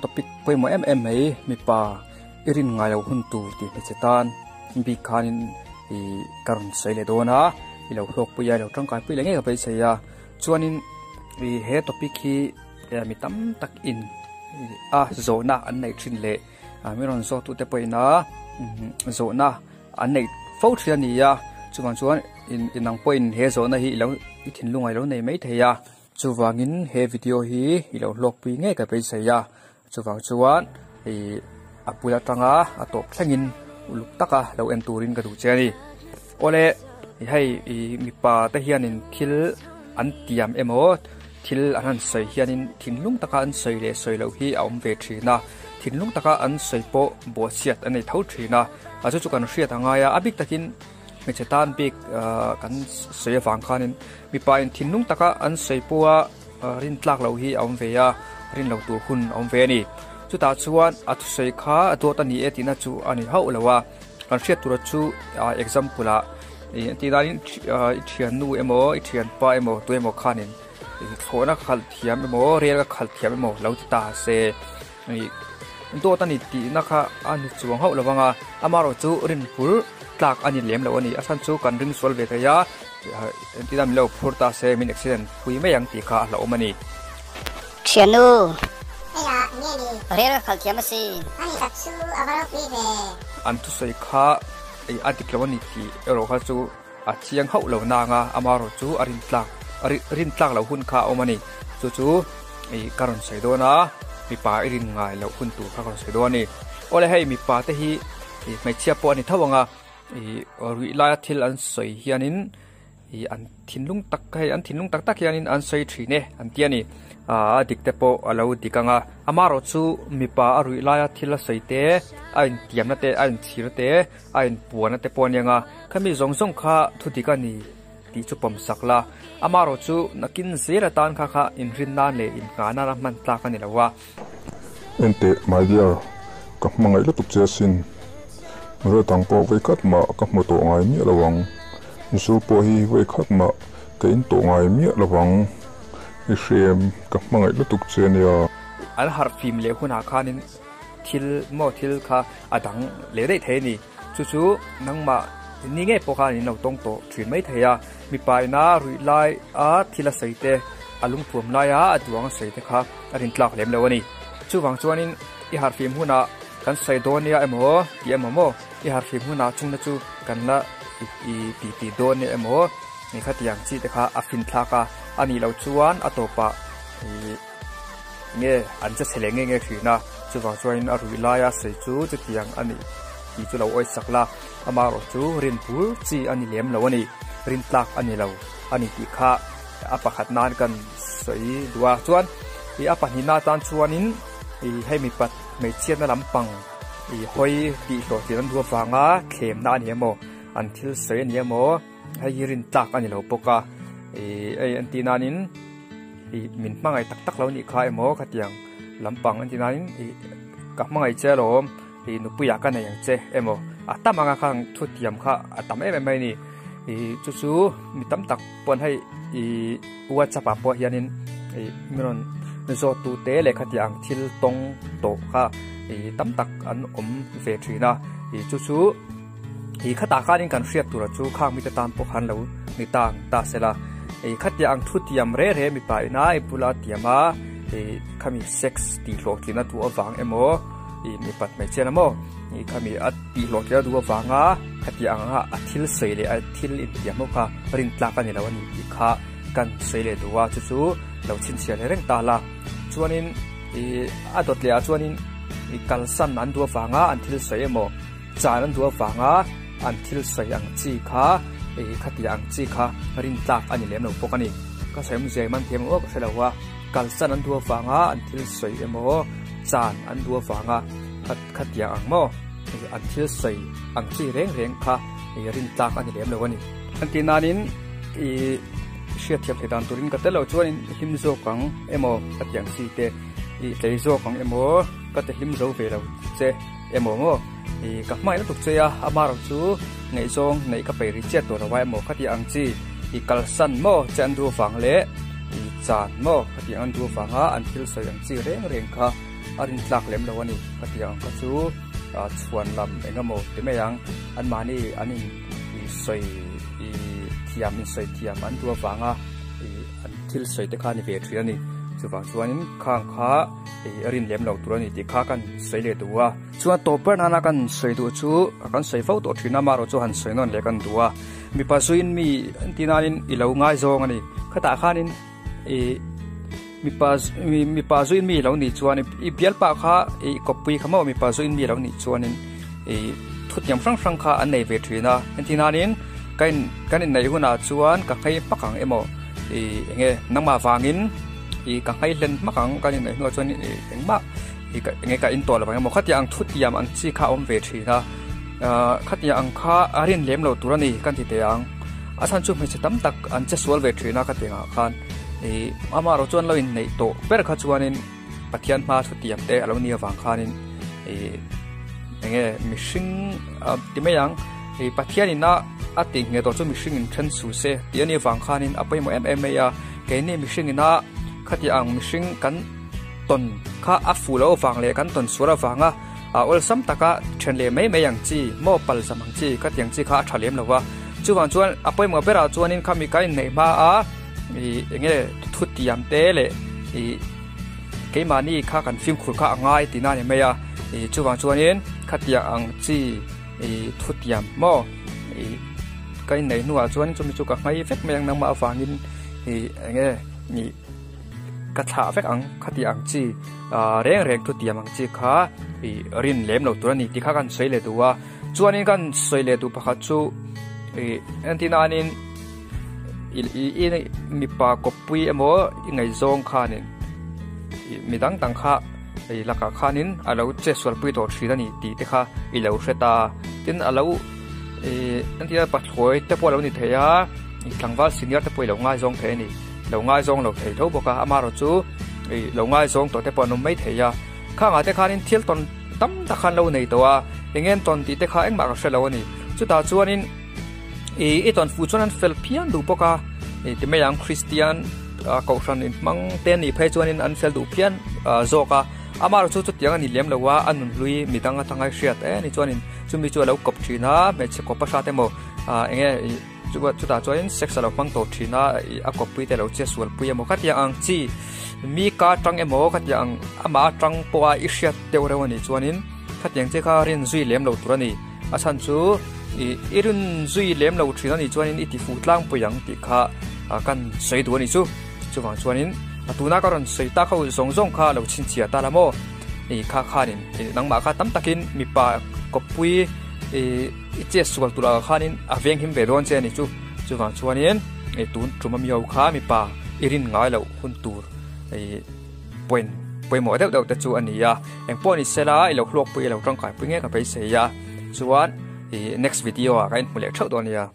topic pawimawh em em mai mipa i rin ngai lo hun tur tih hmeichhe tan bik khanin ih ka rawn sawi leh dawn a i lo hlawkpui a i lo tangkai pui leh ngei ka beisei a chuanin ih he topic hi mi tam tak in a zawhna an neih thin leh mi rawn zawk tute pawhin a zawhna an neih fo thin a ni a chuvang chuan inang pawhin he zawhna hi ilo i thinlung ah ilo nei maithei a chuvangin he video hi ilo hlawkpui ngei ka beisei a chuvang chuan ih a bul atanga a tawp thlengin uluk taka lo en turin ka duh che a ni awle hei ih mipa te hianin thil an tiam emaw thil an han sawi hianin thinlung taka an sawi leh sawi loh hi a awm ve thin a thinlung taka an sawi pawh buahchhiat a nei tho thin a a chu chu kan hriat a ngai a a bik takin hmeichhe tan bik ahh kan sawi avang khanin mipa in thinlung taka an sawi pawha rin tlak loh hi a awm ve a rin lo tur hun a awm ve a ni chutah chuan a thusawi kha a dawt a ni e tihna chu a ni hauh lo a kan hriat tura chu ah example ah ih tih danin ah i thiannu emaw i thianpa emaw tu emaw khanin ih thlawhna khalh thiam emaw rel ka khalh thiam emaw lo ti ta se ih dawt a ni tihna kha a ni chuang hauh lo vang a amaherawh chu rin bul tlak a ni lem lo a ni a chhan chu kan ring sual ve thei a engtin a min lo phur ta se min accident pui mai ang tih kha a hlauhawm a ni. Thiannu. Hei ah nge ni? Rel ka khalh thiam asin. A ni tak chu a va ropui ve. An thusawi kha ei a dik lo a ni tih erawh kha chu a chiang hauh lo nang a, amaherawh chu a rin tlak a rin tlak loh hun kha a awm a ni. Chu chu ih ka rawn sawi dawn a, mipa i rin ngai loh hun tur kha ka rawn sawi dawn a ni. Awle hei mipa te hi ih hmeichhia pawh a ni tho ang a, ih ruih laia thil an sawi hianin ih an thinlung tak hei an thinlung tak tak hianin an sawi thin e an ti a ni. Aaa a dik te pawh a lo dik ang a, amaherawh chu mipa a ruih laia thil a sawi te a intiamna te a inchhir te a inpuanna te pawh a nia nga khami zawng zawng kha thu dik a ni tih chu pawm sak la amaherawh chu nakin zel atan kha kha inrin nan leh inngah nan a hman tlak a ni lo a. Enteh my dear, ka hmangaih lutuk che asin. Rel dang pawh vawikhat mah ka hmu tawh ngai miah lo ang. Zu pawh hi vawikhat mah ka in tawh ngai miah lo ang. I hrem, ka hmangaih lutuk che ania. An harh fim leh hunah khanin thil maw thil kha a dang leh daih thei a ni. Chu chu nangmah ni ngei pawh khan in lo tawng tawh thin mai thei a. Mipa ina ruih lai a thil a sawi te, a lungthuam lai a a duang a sawi te kha a rintlak lem lo a ni. Chuvang chuanin i harhfim hunah kan sawi dawn nia emaw tih emaw maw i harhfim hunah chungna chu kan la i ti ti dawn nia emaw ni khatiang chi te kha a finthlak a, a nih loh chuan a tawpah ih nge an che chhe leh nge nge thin a, chuvang chuanin a ruih laia sawi chu chutiang a nih tih chu lo awisak la, amaherawh chu rin bur chi a ni lem lo a ni, rin tlak a ni lo a ni tih kha a pakhat nan kan sawi duh a, chuan ih a pahnihna atan chuanin ih hei mipat hmeichhiatna lampang ih hawi tih hlawhtlin an duh avanga thlemna a ni emaw an thil sawi a ni emaw hei hi rin tlak a ni lo bawk a ih hei an tih nanin ih min hmangaih tak tak lo nih kha emaw khatiang lampang an tih nanin ih ka hmangaih che alawm ih nupuiah ka nei ang che emaw a tam anga khang thu tiam kha a tam em em mai a ni ih chu chu mi tam tak pawn hei ih whatsapp ah pawh hianin ih mi rawn zawt tu te leh khatiang ang thil tawng tawh kha ih tam tak an awm ve thin a ih chu chu. Ih khatah khanin kan hriat tura chu khang mite tan pawh khan lo ni ta ang ta sela. Ih khatia ang thu tiam re re mipa ina i bula tiam a ih khami sex tih hlawhtlin a duh avang emaw ih mipat hmeichhia emaw ih khami a tih hlawhtlin a duh avanga khatia anga a thil sawi leh a thil intiam ho kha rin tlak a ni lo a ni tih kha kan sawi leh duh a chu chu lo chhinchhiah leh reng ta la. Chuanin ih a dawt leh ah chuanin ih kalsan an duh avanga an thil sawi emaw. Chan an duh avanga an thil sawi ang chi kha ih khatiang ang chi kha rin tlak a ni lem lo bawk a ni. Ka sawi awm zia man thiam emaw ka hre lo a, kalsan an duh avanga an thil sawi emaw chan an duh avanga khatiang ang maw ih an thil sawi ang chi reng reng kha ih rin tlak a ni lem lo a ni. An tih nanin ih hriatthiam theih dan turin ka tel lo chuanin hlim zawk ang emaw khatiang chi te ih tlei zawk ang emaw ka ti hlim zo ve lo che. Emaw maw? Ih, ka hmangaih lutuk che a, amaherawh chu ngaihzawng neih ka peih rih chiat tawh lo a emaw khati ang chi, ih kalsan maw che an duh avang leh ih chan maw khati ang an duh avanga an thil sawi ang chi reng reng kha a rin tlak lem lo a ni. Khatiang ang kha chu chhuan lam eng emaw ti mai ang, anmahni an in sawi thiam in sawi thiam an duh avanga an thil sawi te kha a ni ve thin a ni. Chuvang chuanin khang kha a rin lem lo tur a ni tih kha kan sawi leh duh a. Chuan tawp ber nana kan sawi duh chu kan sawi fo tawh thin a, amaherawh chu han sawi nawn leh kan duh a. Mipa zuiin mi an tih nanin i lo ngaizawng a ni. Khatah khanin ih mipa mipa zuiin mi lo nih chuan i bialpa kha ih kawppui kha maw mipa zuiin mi lo nih chuanin ih thutiang hrang hrang kha an nei ve thin a. Engtin nanin ka in kan inneih hunah chuan ka nghei hmak ang emaw ih eng nge nangmah vangin ih ka nghei hlen hmak ang kan inneih hnuah chuan ih engmah ih ka eng nge ka in tawh lo vang emaw khatiang ang thutiam ang chi kha a awm ve thin a ah khatiang ang kha a rin lem lo tur a ni kan ti teh ang a chhan chu hmeichhe tam tak an che sual ve thin a khatiang ah khan ih amaherawh chuan lo inneih tawh ber kha chuanin Pathian hma thutiam te a lo nih avang khanin ih eng nge mihring ah ti mai ang ih Pathian ina a tih ngei tawh chu mihring in then su se tih a nih avang khanin a pawimawh em em mai a keini mihring ina khatiang ang mihring kan tawn kha a fuh loh avang leh kan tawn sual avanga a awlsam taka then leh mai mai ang chi maw pal zam ang chi khatiang chi kha a tha lem lo va chuvang chuan a pawimawh berah chuanin khami ka inneih hma a ih eng nge thutiam te leh ih keimahni kha kan fimkhur kha a ngai tihna a ni mai a ih chuvang chuanin khatiang ang chi ih thutiam maw ih ka inneih hnuah chuan chumi chu ka nghai vek mai ang nangmah avangin ih eng nge ih. Ka thlah vek ang khati ang chi ah reng reng thutiam ang chi kha ih rin lem lo tur a ni tih kha kan sawi leh duh a chuanin kan sawi leh duh pakhat chu ih entir nanin ih ih mipa kawppui emaw i ngaihzawng khanin ih mi dang dang kha ih lakah khanin a lo che sualpui tawh thin a ni tih te kha i lo hre ta tin a lo ih entir pathlawi te pawh a lo ni thei a ih tlangval senior te pawh i lo ngaizawng thei a ni. Lo ngaizawng lo thei tho bawk a, amaherawh chu ih lo ngaizawng tawh te pawh an awm mai thei a. Khangah te khanin thil tawn tam tak khan lo nei tawh a, eng nge an tawn tih te kha engmah ka hre lo a ni. Chutah chuanin ih i tawn fuh chuan an fel phian duh bawk a, ih ti mai ang Kristian kohhran inhmang te an nih phei chuanin an fel duh phian zawk a. Amaherawh chu chutiang a ni lem lo a, a nunhlui midang atanga hriat e ni chuanin chumi chu a lo kawp thin a, hmeichhe kawp a hrat emaw ah eng nge ih. Chutah chuanin sex a lo hmang tawh thin a, a kawppui te lo che sual pui emaw khatiang ang chi mi ka atang emaw khatiang ang amah atang pawha i hriat deuh reuh a nih chuanin khatiang che kha rin zui lem lo tur a ni. A chhan chu ih i rin zui lem lo thin a nih chuanin i ti fuh tlangpui ang tih kha kan sawi duh a nih chu. Chuvang chuanin a tuna ka rawn sawi tak ho zawng zawng kha lo chhinchhiah ta la maw? Ih kha khanin nangmah kha tam takin mipa kawppui ih. I chet sual turah khanin a veng him ve dawn che a ni chu. Chuvang chuanin ih tun tum ami ho kha mipa i rin ngai loh hun tur ih point pawimawh deuh deuh te chu a ni a. Eng pawh ni sela i lo hluakpui i lo tangkaipui nge ka beisei a. Chuan ih next video ah ka inhmu leh theuh dawn nia.